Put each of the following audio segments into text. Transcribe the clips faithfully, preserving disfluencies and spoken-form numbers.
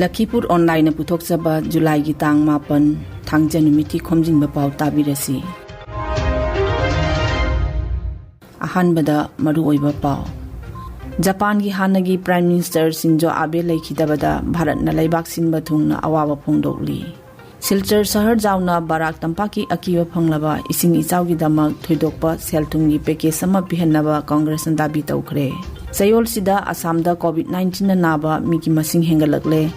ꯂꯈꯤꯄꯨꯔ ꯑꯣꯟꯂꯥꯏꯟꯅ ꯄꯨꯊꯣꯛꯆꯕ ꯖꯨꯂꯥꯏꯒꯤ ꯇꯥꯡ ꯃꯥꯄꯟ, ꯊꯥꯡꯖ ꯅꯨꯃꯤꯠꯀꯤ ꯈꯣꯝꯖꯤꯟꯕ ꯄꯥꯎ ꯇꯥꯕꯤꯔꯁꯤ꯫ ꯑꯍꯥꯟꯕꯗ ꯃꯔꯨꯑꯣꯏꯕ ꯄꯥꯎ꯫ ꯖꯄꯥꯟꯒꯤ ꯍꯥꯟꯅꯒꯤ Prime Minister ꯁꯤꯟꯖꯣ ꯑꯥꯕꯦ ꯂꯩꯈꯤꯗꯕꯗ ꯚꯥꯔꯠꯅ ꯂꯩꯕꯥꯛ ꯁꯤꯟꯕ ꯊꯨꯡꯅ ꯑꯋꯥꯕ ꯐꯣꯡꯗꯣꯛꯂꯤ꯫ ꯁꯤꯜꯆꯔ ꯁꯍꯔ ꯖꯥꯎꯅ ꯕꯔꯥꯛ ꯇꯝꯄꯥꯛꯀꯤ ꯑꯀꯤꯕ ꯐꯪꯂꯕ ꯏꯁꯤꯡ ꯏꯆꯥꯎꯒꯤꯗꯃꯛ ꯊꯣꯏꯗꯣꯛꯄ ꯁꯦꯜ ꯊꯨꯝꯒꯤ package ꯑꯃ ꯄꯤꯍꯟꯅꯕ ꯀꯪꯒ꯭ꯔꯦꯁꯅ ꯗꯥꯕꯤ ꯇꯧꯈ꯭ꯔꯦ꯫ ꯆꯌꯣꯜꯁꯤꯗ ꯑꯁꯥꯝꯗ COVID nineteen ꯅ ꯅꯥꯕ ꯃꯤꯒꯤ ꯃꯁꯤꯡ ꯍꯦꯟꯒꯠꯂꯛꯂꯦ꯫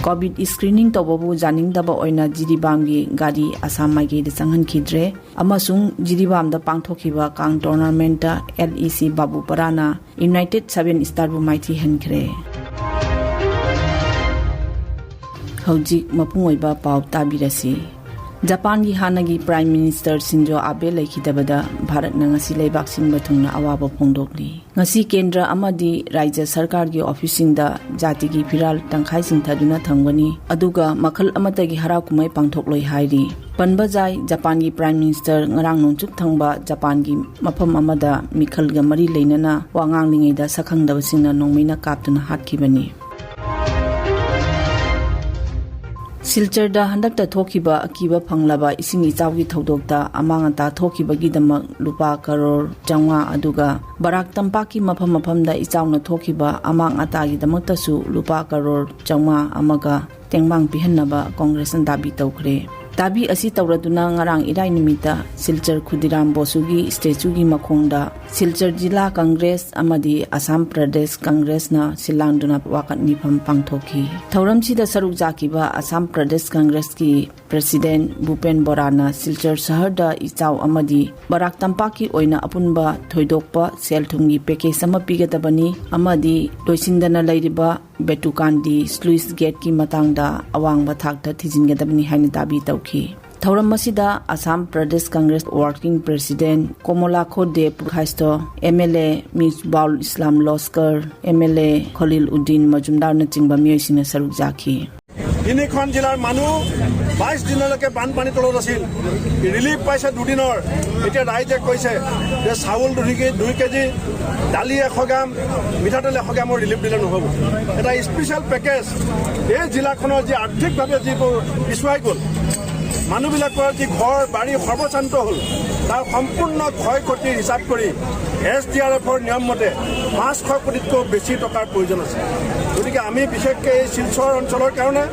COVID screening ꯇꯧꯕꯕꯨ ꯌꯥꯅꯤꯡꯗꯕ ꯑꯣꯏꯅ ꯖꯤꯔꯤꯕꯥꯝꯒꯤ ꯒꯥꯔꯤ ꯑꯁꯥꯝ ꯃꯥꯏꯀꯩꯗ ꯆꯪꯍꯟꯈꯤꯗ꯭ꯔꯦ꯫ ꯑꯃꯁꯨꯡ ꯖꯤꯔꯤꯕꯥꯝꯗ ꯄꯥꯡꯊꯣꯛꯈꯤꯕ ꯀꯥꯡ tournament ꯗ LEC ꯕꯥꯕꯨꯄꯔꯥꯅ United Seven Star ꯕꯨ ꯃꯥꯏꯊꯤꯍꯟꯈ꯭ꯔꯦ꯫ ꯍꯧꯖꯤꯛ ꯃꯄꯨꯡ ꯑꯣꯏꯕ ꯄꯥꯎ ꯇꯥꯕꯤꯔꯁꯤ꯫ ꯖꯄꯥꯟꯒꯤ ꯍꯥꯟꯅꯒꯤ Prime Minister ꯁꯤꯟꯖꯣ ꯑꯥꯕꯦ ꯂꯩꯈꯤꯗꯕꯗ ꯚꯥꯔꯠꯅ ꯉꯁꯤ ꯂꯩꯕꯥꯛ ꯁꯤꯟꯕ ꯊꯨꯡꯅ ꯑꯋꯥꯕ ꯐꯣꯡꯗꯣꯛꯂꯤ꯫ ꯉꯁꯤ ꯀꯦꯟꯗ꯭ꯔ ꯑꯃꯗꯤ ꯔꯥꯖ꯭ꯌ ꯁꯔꯀꯥꯔꯒꯤ ꯑꯣꯐꯤꯁꯁꯤꯡꯗ ꯖꯥꯇꯤꯒꯤ ꯐꯤꯔꯥꯜ ꯇꯪꯈꯥꯏ ꯆꯤꯡꯊꯗꯨꯅ ꯊꯝꯒꯅꯤ, ꯑꯗꯨꯒ ꯃꯈꯜ ꯑꯃꯠꯇꯒꯤ ꯍꯔꯥꯎ ꯀꯨꯝꯍꯩ ꯄꯥꯡꯊꯣꯛꯂꯣꯏ ꯍꯥꯏꯔꯤ꯫ ꯄꯟꯕ ꯌꯥꯏ, ꯖꯄꯥꯟꯒꯤ Prime Minister ꯉꯔꯥꯡ ꯅꯣꯡꯆꯨꯞ ꯊꯪꯕ ꯖꯄꯥꯟꯒꯤ ꯃꯐꯝ ꯑꯃꯗ ꯃꯤꯈꯜꯒ ꯃꯔꯤ ꯂꯩꯅꯅ ꯋꯥ ꯉꯥꯡꯂꯤꯉꯩꯗ ꯁꯛꯈꯪꯗꯕꯁꯤꯡꯅ ꯅꯣꯡꯃꯩꯅ ꯀꯥꯞꯇꯨꯅ ꯍꯥꯠꯈꯤꯕꯅꯤ꯫ ꯁꯤꯜꯆꯔꯗ ꯍꯟꯗꯛꯇ ꯊꯣꯛꯈꯤꯕ ꯑꯀꯤꯕ ꯐꯪꯂꯕ ꯏꯁꯤꯡ ꯏꯆꯥꯎꯒꯤ ꯊꯧꯗꯣꯛꯇ ꯑꯃꯥꯡ ꯑꯇꯥ ꯊꯣꯛꯈꯤꯕꯒꯤꯗꯃꯛ ꯂꯨꯄꯥ ꯀꯔꯣꯔ ꯆꯥꯝꯃꯉꯥ, ꯑꯗꯨꯒ ꯕꯔꯥꯛ ꯇꯝꯄꯥꯛꯀꯤ ꯃꯐꯝ ꯃꯐꯝꯗ ꯏꯆꯥꯎꯅ ꯊꯣꯛꯈꯤꯕ ꯑꯃꯥꯡ ꯑꯇꯥꯒꯤꯗꯃꯛꯇꯁꯨ ꯂꯨꯄꯥ ꯀꯔꯣꯔ ꯆꯥꯝꯃꯉꯥ ꯑꯃꯒ ꯇꯦꯡꯕꯥꯡ ꯄꯤꯍꯟꯅꯕ ꯀꯪꯒ꯭ꯔꯦꯁꯅ ꯗꯥꯕꯤ ꯇꯧꯈ꯭ꯔꯦ꯫ ꯗꯥꯕꯤ ꯑꯁꯤ ꯇꯧꯔꯗꯨꯅ ꯉꯔꯥꯡ ꯏꯔꯥꯏ ꯅꯨꯃꯤꯠꯇ ꯁꯤꯜꯆꯔ ꯈꯨꯗꯤꯔꯥꯝ ꯕꯣꯁꯨꯒꯤ statue ꯒꯤ ꯃꯈꯣꯡꯗ ꯁꯤꯜꯆꯔ ꯖꯤꯂꯥ ꯀꯪꯒ꯭ꯔꯦꯁ ꯑꯃꯗꯤ ꯑꯁꯥꯝ ꯄ꯭ꯔꯗꯦꯁ ꯀꯪꯒ꯭ꯔꯦꯁꯅ ꯁꯤꯜꯂꯥꯡꯗꯨꯅ ꯋꯥꯀꯠ ꯃꯤꯐꯝ ꯄꯥꯡꯊꯣꯛꯈꯤ꯫ ꯊꯧꯔꯝꯁꯤꯗ ꯁꯔꯨꯛ ꯌꯥꯈꯤꯕ ꯑꯁꯥꯝ ꯄ꯭ꯔꯗꯦꯁ ꯀꯪꯒ꯭ꯔꯦꯁꯀꯤ President ꯚꯨꯄꯦꯟ ꯕꯣꯔꯥꯅ ꯁꯤꯜꯆꯔ ꯁꯍꯔꯗ ꯏꯆꯥꯎ ꯑꯃꯗꯤ ꯕꯔꯥꯛ ꯇꯝꯄꯥꯛꯀꯤ ꯑꯣꯏꯅ ꯑꯄꯨꯟꯕ ꯊꯣꯏꯗꯣꯛꯄ ꯁꯦꯜ ꯊꯨꯝꯒꯤ package ꯑꯃ ꯄꯤꯒꯗꯕꯅꯤ ꯑꯃꯗꯤ ꯂꯣꯏꯁꯤꯟꯗꯅ ꯂꯩꯔꯤꯕ ꯕꯦꯇꯨꯀꯥꯟꯗꯤ sluice gate ꯀꯤ ꯃꯇꯥꯡꯗ ꯑꯋꯥꯡꯕ ꯊꯥꯛꯇ ꯊꯤꯖꯤꯟꯒꯗꯕꯅꯤ ꯍꯥꯏꯅ ꯗꯥꯕꯤ ꯇꯧꯈꯤ꯫ ꯊꯧꯔꯝ ꯑꯁꯤꯗ ꯑꯁꯥꯝ ꯄ꯭ꯔꯗꯦꯁ ꯀꯪꯒ꯭ꯔꯦꯁ Working President ꯀꯣꯃꯣꯂꯥꯈꯣ ꯗꯦꯕ ꯈꯥꯏꯁꯇꯣ, MLA ꯃꯤꯁꯕꯥꯎꯜ ꯏꯁꯂꯥꯝ ꯂꯣꯁꯀꯔ, MLA ꯈꯣꯂꯤꯜ ꯎꯗꯤꯟ ꯃꯖꯨꯝꯗꯥꯔꯅꯆꯤꯡꯕ ꯃꯤꯑꯣꯏꯁꯤꯡꯅ ꯁꯔꯨꯛ ꯌꯥꯈꯤ꯫ তিনিখন জিলাৰ মানুহ বাইছ দিনলৈকে বানপানীৰ তলত আছিল, ৰিলিফ পাইছে দুদিনৰ। এতিয়া ৰাইজে কৈছে যে চাউল দুই কে-, দুই কেজি, দালি এশ গ্ৰাম, মিঠাতেল এশ গ্ৰামৰ ৰিলিফ দিলে নহ'ব। এটা স্পেচিয়েল পেকেজ, এই জিলাখনৰ যি আৰ্থিকভাৱে যিবোৰ পিছুৱাই গ'ল, মানুহবিলাকৰ যি ঘৰ বাৰী সৰ্বস্বান্ত হ'ল, তাৰ সম্পূৰ্ণ ক্ষয় ক্ষতিৰ হিচাপ কৰি এছ ডি আৰ এফৰ নিয়ম মতে পাঁচশ কোটিতকৈ বেছি টকাৰ প্ৰয়োজন আছে। গতিকে আমি বিশেষকৈ এই শিলচৰ অঞ্চলৰ কাৰণে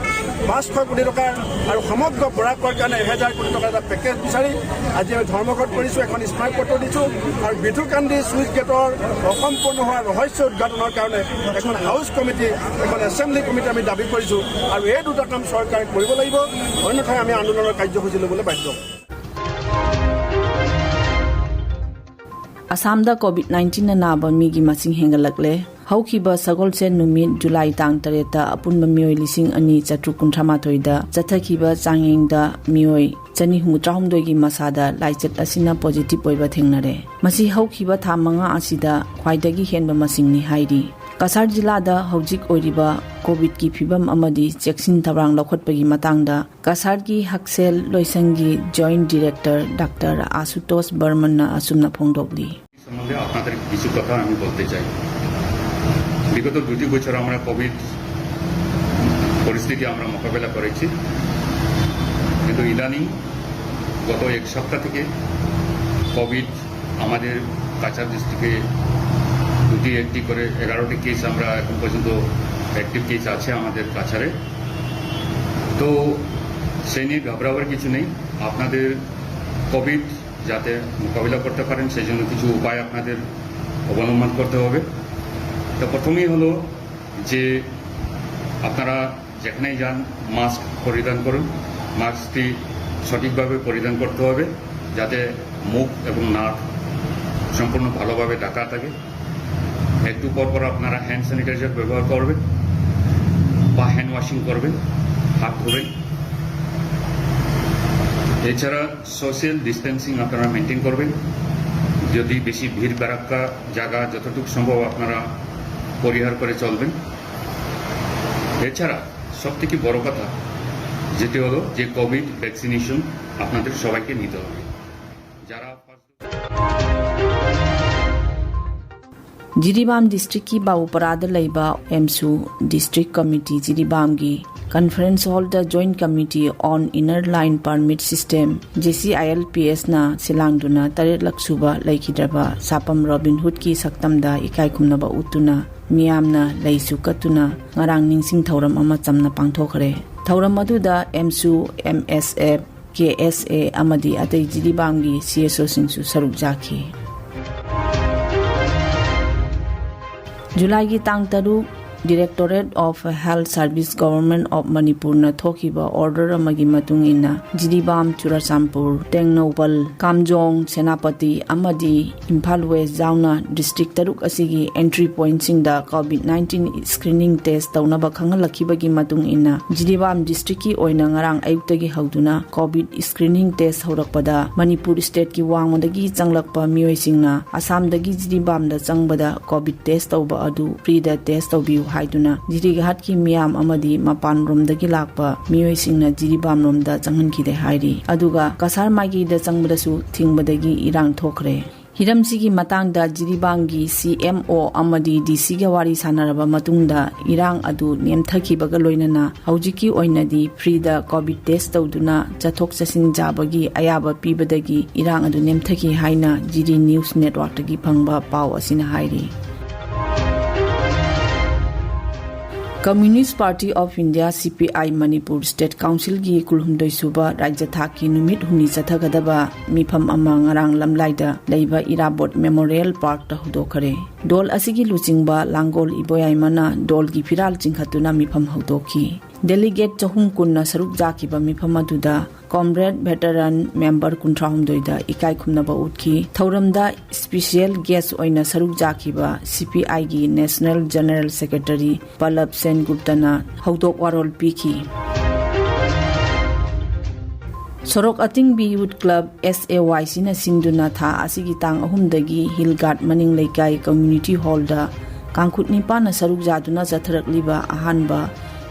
পাঁচশ কোটি টকাৰ আৰু সমগ্ৰ বৰাকৰ কাৰণে এহেজাৰ কোটি টকাৰ এটা পেকেজ বিচাৰি আজি আমি ধৰ্মঘট কৰিছোঁ, এখন স্মাৰক পত্ৰ দিছোঁ আৰু বিধুকান্দি চুইচ গেটৰ অসম্পূৰ্ণ হোৱা ৰহস্য উদ্ঘাটনৰ কাৰণে এখন হাউচ কমিটি, এখন এছেম্বলি কমিটি আমি দাবী কৰিছোঁ আৰু এই দুটা কাম চৰকাৰে কৰিব লাগিব, অন্যথাই আমি আন্দোলনৰ কাৰ্যসূচী ল'বলৈ বাধ্য হ'ম। ꯑꯁꯥꯝꯗ ꯀꯣꯚꯤꯗ ꯅꯥꯏꯟꯇꯤꯟꯅ ꯅꯥꯕ ꯃꯤꯒꯤ ꯃꯁꯤꯡ ꯍꯦꯟꯒꯠꯂꯛꯂꯦ꯫ ꯍꯧꯈꯤꯕ ꯁꯒꯣꯜꯁꯦꯟ ꯅꯨꯃꯤꯠ ꯖꯨꯂꯥꯏ ꯇꯥꯡ ꯇꯔꯦꯠꯇ ꯑꯄꯨꯟꯕ ꯃꯤꯑꯣꯏ ꯂꯤꯁꯤꯡ ꯑꯅꯤ ꯆꯥꯇ꯭ꯔꯨꯛ ꯀꯨꯟꯊ꯭ꯔꯥ ꯃꯥꯊꯣꯏꯗ ꯆꯠꯊꯈꯤꯕ ꯆꯥꯡꯌꯦꯡꯗ ꯃꯤꯑꯣꯏ ꯆꯅꯤ ꯍꯨꯝꯐꯨꯇꯔꯥꯍꯨꯝꯗꯣꯏꯒꯤ ꯃꯁꯥꯗ ꯂꯥꯏꯆꯠ ꯑꯁꯤꯅ ꯄꯣꯖꯤꯇꯤꯚ ꯑꯣꯏꯕ ꯊꯦꯡꯅꯔꯦ꯫ ꯃꯁꯤ ꯍꯧꯈꯤꯕ ꯊꯥ ꯃꯉꯥ ꯑꯁꯤꯗ ꯈ꯭ꯋꯥꯏꯗꯒꯤ ꯍꯦꯟꯕ ꯃꯁꯤꯡꯅꯤ ꯍꯥꯏꯔꯤ꯫ ꯀꯁꯥꯔ ꯖꯤꯂꯥꯗ ꯍꯧꯖꯤꯛ ꯑꯣꯏꯔꯤꯕ ꯀꯣꯚꯤꯗꯀꯤ ꯐꯤꯕꯝ ꯑꯃꯗꯤ ꯆꯦꯛꯁꯤꯟ ꯊꯧꯔꯥꯡ ꯂꯧꯈꯠꯄꯒꯤ ꯃꯇꯥꯡꯗ ꯀꯁꯥꯔꯒꯤ ꯍꯛꯁꯦꯜ ꯂꯣꯏꯁꯪꯒꯤ ꯖꯣꯏꯟꯠ ꯗꯤꯔꯦꯛꯇꯔ ꯗꯥꯛꯇꯔ ꯑꯥꯁꯨꯇꯣꯁ ꯕꯔꯃꯟꯅ ꯑꯁꯨꯝꯅ ꯐꯣꯡꯗꯣꯛꯂꯤ꯫ সম্বন্ধে আপনাদের কিছু কথা আমি বলতে চাই। বিগত দুটি বছর আমরা কোভিড পরিস্থিতি আমরা মোকাবেলা করেছি, কিন্তু ইদানিং গত এক সপ্তাহ থেকে কোভিড আমাদের কাছাড় ডিস্ট্রিক্টে দুটি একটি করে এগারোটি কেস আমরা এখন পর্যন্ত অ্যাক্টিভ কেস আছে আমাদের কাছাড়ে। তো সেই নিয়ে ঘাবড়াবার কিছু নেই। আপনাদের কোভিড যাতে মোকাবিলা করতে পারেন সেই জন্য কিছু উপায় আপনাদের অবলম্বন করতে হবে। তো প্রথমেই হলো যে আপনারা যেখানেই যান মাস্ক পরিধান করুন, মাস্কটি সঠিকভাবে পরিধান করতে হবে যাতে মুখ এবং নাক সম্পূর্ণ ভালোভাবে ঢাকা থাকে। একটু পর পর আপনারা হ্যান্ড স্যানিটাইজার ব্যবহার করবেন বা হ্যান্ড ওয়াশিং করবেন, হাত ধোবেন। এছাড়া সোশ্যাল ডিস্টেন্সিং আপনারা মেনটেন করবেন। যদি বেশি ভিড় বাড়াক্কা জায়গা যতটুকু সম্ভব আপনারা পরিহার করে চলবেন। এছাড়া সব থেকে বড় কথা যেটি হলো যে কোভিড ভ্যাকসিনেশন আপনাদের সবাইকে নিতে হবে। যারা first dose জিরিবাম districtꯀꯤ ꯕꯥꯎꯄꯔꯥꯗ ꯂꯩꯕ ꯑꯦꯝꯁꯨ district committee ꯖꯤꯔꯤꯕꯥꯝꯒꯤ conference hallꯗ Joint Committee on Inner Line Permit System, JCILPSꯅ ꯁꯤꯂꯥꯡꯗꯨꯅ ꯇꯔꯦꯠꯂꯛ ꯁꯨꯕ ꯂꯩꯈꯤꯗ꯭ꯔꯕ ꯁꯥꯄꯝ ꯔꯣꯕꯤꯟ ꯍꯨꯗꯀꯤ ꯁꯛꯇꯝꯗ ꯏꯀꯥꯏ ꯈꯨꯝꯅꯕ ꯎꯠꯇꯨꯅ ꯃꯤꯌꯥꯝꯅ ꯂꯩꯁꯨ ꯀꯠꯇꯨꯅ ꯉꯔꯥꯡ ꯅꯤꯡꯁꯤꯡ ꯊꯧꯔꯝ ꯑꯃ ꯆꯝꯅ ꯄꯥꯡꯊꯣꯛꯈ꯭ꯔꯦ꯫ ꯊꯧꯔꯝ ꯑꯗꯨꯗ ꯑꯦꯝꯁꯨ, MSF, KSA ꯑꯃꯗꯤ ꯑꯇꯩ ꯖꯤꯔꯤꯕꯥꯝꯒꯤ CSOꯁꯤꯡꯁꯨ ꯁꯔꯨꯛ ꯌꯥꯈꯤ꯫ ꯖꯨꯂꯥꯏꯒꯤ ꯇꯥꯡ ꯇꯔꯨꯛ, Directorate of Health Service, Government of Manipurꯅ ꯊꯣꯛꯈꯤꯕ order ꯑꯃꯒꯤ ꯃꯇꯨꯡ ꯏꯟꯅ ꯖꯤꯔꯤꯕꯥꯝ, ꯆꯨꯔꯆꯥꯟꯄꯨꯔ, ꯇꯦꯡꯅꯧꯄꯜ, ꯀꯥꯝꯖꯣꯡ, ꯁꯦꯅꯥꯄꯇꯤ ꯑꯃꯗꯤ ꯏꯝꯐꯥꯜ West ꯌꯥꯎꯅ district ꯇꯔꯨꯛ ꯑꯁꯤꯒꯤ entry pointꯁꯤꯡꯗ COVID nineteen screening test ꯇꯧꯅꯕ ꯈꯪꯍꯜꯂꯛꯈꯤꯕꯒꯤ ꯃꯇꯨꯡ ꯏꯟꯅ ꯖꯤꯔꯤꯕꯥꯝ districtꯀꯤ ꯑꯣꯏꯅ ꯉꯔꯥꯡ ꯑꯌꯨꯛꯇꯒꯤ ꯍꯧꯗꯨꯅ COVID screening test ꯍꯧꯔꯛꯄꯗ ꯃꯅꯤꯄꯨꯔ stateꯀꯤ ꯋꯥꯡꯃꯗꯒꯤ ꯆꯪꯂꯛꯄ ꯃꯤꯑꯣꯏꯁꯤꯡꯅ ꯑꯁꯥꯝꯗꯒꯤ ꯖꯤꯔꯤꯕꯥꯝꯗ ꯆꯪꯕꯗ COVID test ꯇꯧꯕ ꯑꯗꯨ freeꯗ test ꯇꯧꯕꯤꯌꯨ ꯍꯥꯏꯗꯨꯅ ꯖꯤꯔꯤꯘꯥꯠꯀꯤ ꯃꯤꯌꯥꯝ ꯑꯃꯗꯤ ꯃꯄꯥꯟꯔꯣꯝꯗꯒꯤ ꯂꯥꯛꯄ ꯃꯤꯑꯣꯏꯁꯤꯡꯅ ꯖꯤꯔꯤꯕꯥꯝꯔꯣꯝꯗ ꯆꯪꯍꯟꯈꯤꯗꯦ ꯍꯥꯏꯔꯤ꯫ ꯑꯗꯨꯒ ꯀꯁꯥꯔ ꯃꯥꯏꯀꯩꯗ ꯆꯪꯕꯗꯁꯨ ꯊꯤꯡꯕꯗꯒꯤ ꯏꯔꯥꯡ ꯊꯣꯛꯈ꯭ꯔꯦ꯫ ꯍꯤꯔꯝꯁꯤꯒꯤ ꯃꯇꯥꯡꯗ ꯖꯤꯔꯤꯕꯥꯝꯒꯤ CMO ꯑꯃꯗꯤ DCꯒ ꯋꯥꯔꯤ ꯁꯥꯟꯅꯔꯕ ꯃꯇꯨꯡꯗ ꯏꯔꯥꯡ ꯑꯗꯨ ꯅꯦꯝꯊꯈꯤꯕꯒ ꯂꯣꯏꯅꯅ ꯍꯧꯖꯤꯛꯀꯤ ꯑꯣꯏꯅꯗꯤ freeꯗ COVID test ꯇꯧꯗꯨꯅ ꯆꯠꯊꯣꯛ ꯆꯠꯁꯤꯟ ꯌꯥꯕꯒꯤ ꯑꯌꯥꯕ ꯄꯤꯕꯗꯒꯤ ꯏꯔꯥꯡ ꯑꯗꯨ ꯅꯦꯝꯊꯈꯤ ꯍꯥꯏꯅ ꯖꯤꯔꯤ News Networkꯇꯒꯤ ꯐꯪꯕ ꯄꯥꯎ ꯑꯁꯤꯅ ꯍꯥꯏꯔꯤ꯫ Communist Party of India, CPI, Manipur State Councilꯒꯤ ꯀꯨꯟꯍꯨꯝꯗꯣꯏ ꯁꯨꯕ ꯔꯥꯖ꯭ꯌ ꯊꯥꯛꯀꯤ ꯅꯨꯃꯤꯠ ꯍꯨꯝꯅꯤ ꯆꯠꯊꯒꯗꯕ ꯃꯤꯐꯝ ꯑꯃ ꯉꯔꯥꯡ ꯂꯝꯂꯥꯏꯗ ꯂꯩꯕ ꯏꯔꯥꯕꯣꯠ Memorial Parkꯇ ꯍꯧꯗꯣꯛꯈꯔꯦ꯫ ꯗꯣꯜ ꯑꯁꯤꯒꯤ ꯂꯨꯆꯤꯡꯕ ꯂꯥꯡꯒꯣꯜ ꯏꯕꯣꯌꯥꯏꯃꯅ ꯗꯣꯜꯒꯤ ꯐꯤꯔꯥꯜ ꯆꯤꯡꯈꯠꯇꯨꯅ ꯃꯤꯐꯝ ꯍꯧꯗꯣꯛꯈꯤ꯫ Delegate ꯆꯍꯨꯝ ꯀꯨꯟꯅ ꯁꯔꯨꯛ ꯌꯥꯈꯤꯕ ꯃꯤꯐꯝ ꯑꯗꯨꯗ Comrade Veteran Member ꯀꯨꯟꯊ꯭ꯔꯥꯍꯨꯝꯗꯣꯏꯗ ꯏꯀꯥꯏ ꯈꯨꯝꯅꯕ ꯎꯠꯈꯤ꯫ ꯊꯧꯔꯝꯗ special guest ꯑꯣꯏꯅ ꯁꯔꯨꯛ ꯌꯥꯈꯤꯕ CPIꯒꯤ National General Secretary ꯄꯂꯕ ꯁꯦꯟꯒꯨꯞꯇꯅ ꯍꯧꯗꯣꯛ ꯋꯥꯔꯣꯜ ꯄꯤꯈꯤ꯫ ꯁꯣꯔꯣꯛ ꯑꯇꯤꯡꯕꯤ Youth Club, SAYCꯅ ꯁꯤꯟꯗꯨꯅ ꯊꯥ ꯑꯁꯤꯒꯤ ꯇꯥꯡ ꯑꯍꯨꯝꯗꯒꯤ Hill Guard ꯃꯅꯤꯡ ꯂꯩꯀꯥꯏ Community Hallꯗ ꯀꯥꯡꯈꯨꯠ ꯅꯤꯄꯥꯟꯅ ꯁꯔꯨꯛ ꯌꯥꯗꯨꯅ ꯆꯠꯊꯔꯛꯂꯤꯕ ꯑꯍꯥꯟꯕ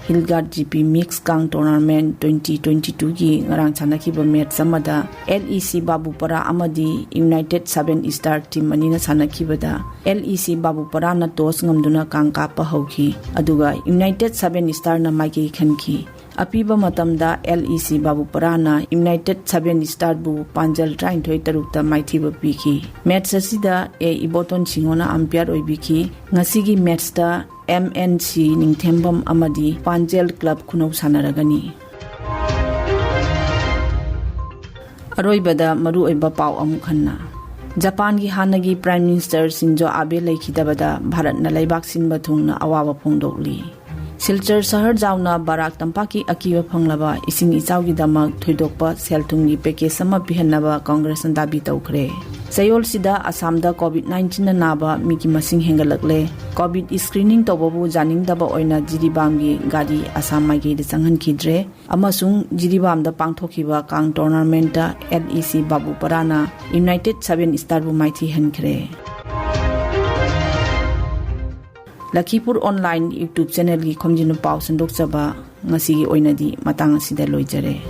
Hill Guard G P Mix Kang Tournament twenty twenty-twoꯒꯤ ꯉꯔꯥꯡ ꯁꯥꯟꯅꯈꯤꯕ ꯃꯦꯠꯆ ꯑꯃꯗ L E C ꯕꯥꯕꯨꯄꯔꯥ ꯑꯃꯗꯤ United Seven Star team ꯑꯅꯤꯅ ꯁꯥꯟꯅꯈꯤꯕꯗ L E C ꯕꯥꯕꯨꯄꯔꯥꯅ toss ꯉꯝꯗꯨꯅ ꯀꯥꯡ ꯀꯥꯞꯄ ꯍꯧꯈꯤ, ꯑꯗꯨꯒ United Seven Starꯅ ꯃꯥꯏꯀꯩ ꯈꯟꯈꯤ꯫ ꯑꯄꯤꯕ ꯃꯇꯝꯗ L E C ꯕꯥꯕꯨꯄꯔꯥꯅ United Seven Starꯕꯨ ꯄꯥꯟꯖꯜ ꯇꯔꯥꯅꯤꯊꯣꯏ ꯇꯔꯨꯛꯇ ꯃꯥꯏꯊꯤꯕ ꯄꯤꯈꯤ꯫ ꯃꯦꯠꯆ ꯑꯁꯤꯗ A ꯏꯕꯣꯇꯣꯟ ꯁꯤꯡꯍꯣꯅ umpire ꯑꯣꯏꯕꯤꯈꯤ꯫ ꯉꯁꯤꯒꯤ ꯃꯦꯠꯆꯇ M N C ꯅꯤꯡꯊꯦꯝꯕꯝ ꯑꯃꯗꯤ ꯄꯥꯟꯖꯦꯜ club ꯈꯨꯅꯧ ꯁꯥꯟꯅꯔꯒꯅꯤ꯫ ꯑꯔꯣꯏꯕꯗ ꯃꯔꯨꯑꯣꯏꯕ ꯄꯥꯎ ꯑꯃꯨꯛ ꯍꯟꯅ꯫ ꯖꯄꯥꯟꯒꯤ ꯍꯥꯟꯅꯒꯤ Prime Minister ꯁꯤꯟꯖꯣ ꯑꯥꯕꯦ ꯂꯩꯈꯤꯗꯕꯗ ꯚꯥꯔꯠꯅ ꯂꯩꯕꯥꯛ ꯁꯤꯟꯕ ꯊꯨꯡꯅ ꯑꯋꯥꯕ ꯐꯣꯡꯗꯣꯛꯂꯤ꯫ ꯁꯤꯜꯆꯔ ꯁꯍꯔ ꯖꯥꯎꯅ ꯕꯔꯥꯛ ꯇꯝꯄꯥꯛꯀꯤ ꯑꯀꯤꯕ ꯐꯪꯂꯕ ꯏꯁꯤꯡ ꯏꯆꯥꯎꯒꯤꯗꯃꯛ ꯊꯣꯏꯗꯣꯛꯄ ꯁꯦꯜ ꯊꯨꯝꯒꯤ package ꯑꯃ ꯄꯤꯍꯟꯅꯕ ꯀꯪꯒ꯭ꯔꯦꯁꯅ ꯗꯥꯕꯤ ꯇꯧꯈ꯭ꯔꯦ꯫ ꯆꯌꯣꯜꯁꯤꯗ ꯑꯁꯥꯝꯗ COVID nineteenꯅ ꯅꯥꯕ ꯃꯤꯒꯤ ꯃꯁꯤꯡ ꯍꯦꯟꯒꯠꯂꯛꯂꯦ꯫ COVID screening ꯇꯧꯕꯕꯨ ꯌꯥꯅꯤꯡꯗꯕ ꯑꯣꯏꯅ ꯖꯤꯔꯤꯕꯥꯝꯒꯤ ꯒꯥꯔꯤ ꯑꯁꯥꯝ ꯃꯥꯏꯀꯩꯗ ꯆꯪꯍꯟꯈꯤꯗ꯭ꯔꯦ꯫ ꯑꯃꯁꯨꯡ ꯖꯤꯔꯤꯕꯥꯝꯗ ꯄꯥꯡꯊꯣꯛꯈꯤꯕ ꯀꯥꯡ tournamentꯇ L E C ꯕꯥꯕꯨꯄꯔꯥꯅ United Seven Starꯕꯨ ꯃꯥꯏꯊꯤꯍꯟꯈ꯭ꯔꯦ꯫ ꯂꯈꯤꯄꯨꯔ Online YouTube channelꯒꯤ ꯈꯣꯝꯖꯤꯟꯕ ꯄꯥꯎ ꯁꯟꯗꯣꯛꯆꯕ ꯉꯁꯤꯒꯤ ꯑꯣꯏꯅꯗꯤ ꯃꯇꯥꯡ ꯑꯁꯤꯗ ꯂꯣꯏꯖꯔꯦ꯫